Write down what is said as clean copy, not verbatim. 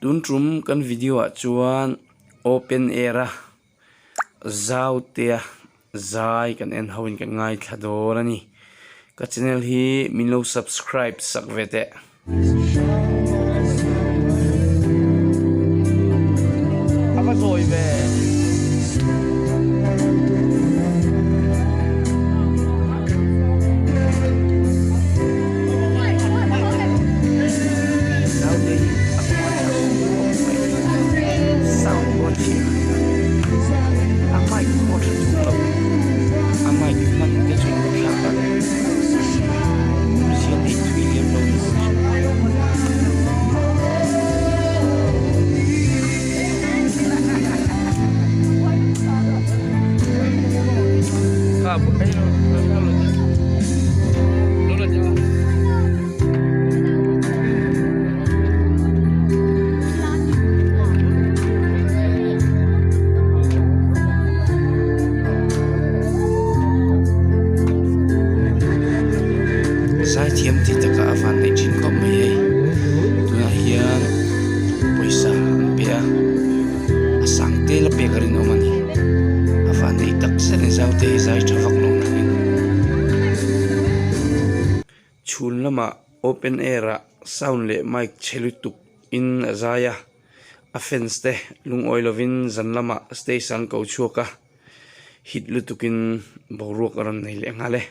Tun tum kan video ah chuan open air a zau te a zai kan en ho in kan ngaithla dawn a ni. Ka channel hi min lo subscribe sak ve teh. A va zawi ve. Naute hi a kawng a tha khawp mai. Sound pawh a thiam a mic pawh a tha duh lo. A mic hman te chu an thlak a awmzia neih thui lem lo ni bawk chu. Zaithiam tih takah a van neih thin khawp mai hei tunah hian pawisa an pe a a sang tel a pek a rinawm a ni a van neih tak zet in zau te hi zai tha vak lo nangin chhun lamah open air ah sound leh mic chhe lutuk in a zai a a fans te lungawi lovin zan lamah stage an ko chhuak a hit lutuk in boruak a rawn nei leh nghal e.